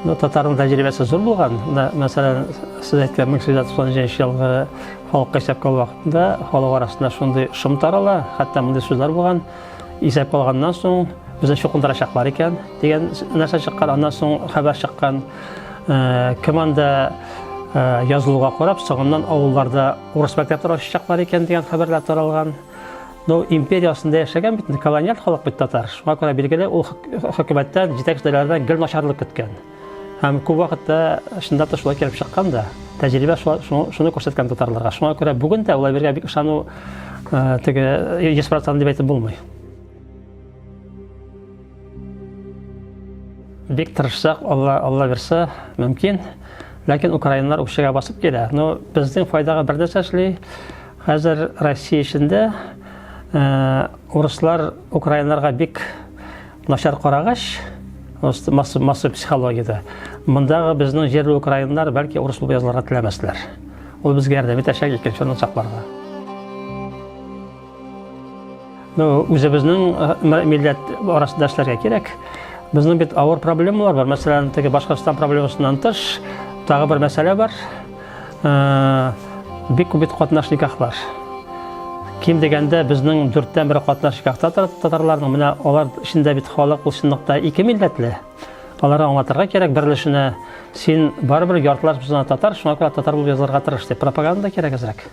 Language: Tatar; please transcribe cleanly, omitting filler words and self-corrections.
Ну, татарның тәҗрибәсе зур булган. Менә, мәсәлән, сез әйткән 1897 елгы халыкка исәпкә алу вакытында халык арасында шундый шом тарала, хәтта мондый сүзләр булган. Исәпкә алганнан соң безне чукындырачаклар икән дигән нәрсә чыккан. Аннан соң хәбәр чыккан, э, кем анда э, язылуга карап, соңыннан авылларда урыс мәктәпләре ачачаклар икән дигән хәбәрләр таралган. Ну, империя астында яшәгән бит, колониаль халык бит татар. Шуңа күрә билгеле, ул хөкүмәттән, җитәкчеләрдән гел начарлык көткән. Һәм күп вакытта чынлап та шулай килеп чыккан да. Тәҗрибә шуны күрсәткән татарларга. Шуңа күрә бүген дә улай бергә бик ышану э, теге 100% дип әйтеп булмый. Бик тырышсак, Алла, Алла бирсә, мөмкин. Ләкин украиннар үкчәгә басып килә. Но безнең файдага бер нәрсә эшли. Хәзер Россия эчендә э, урыслар украиннарга бик начар карагач, масса, масса психологиядә, мондагы безнең җирле украиннар бәлки урыс булып язылырга теләмәсләр. Ул безгә ярдәм итәчәк икенче урынны сакларга. Ну, үзебезнең э, милләт арасында эшләргә кирәк. Безнең бит авыр проблемалар бар. Мәсәлән, теге Башкортстан проблемасыннан тыш, тагы бер мәсьәлә бар. Э, бик күп бит катнаш никахлар. Ким дигәндә безнең дүрттән бере катнаш никахта татарларның. Менә алар эчендә бит халык ул чынлыкта ике милләтле. Аларга аңлатырга кирәк бер өлешенә син барыбер яртылаш татар, шуңа күрә татар булып язылырга тырыш дип. Пропаганда кирәк әзрәк.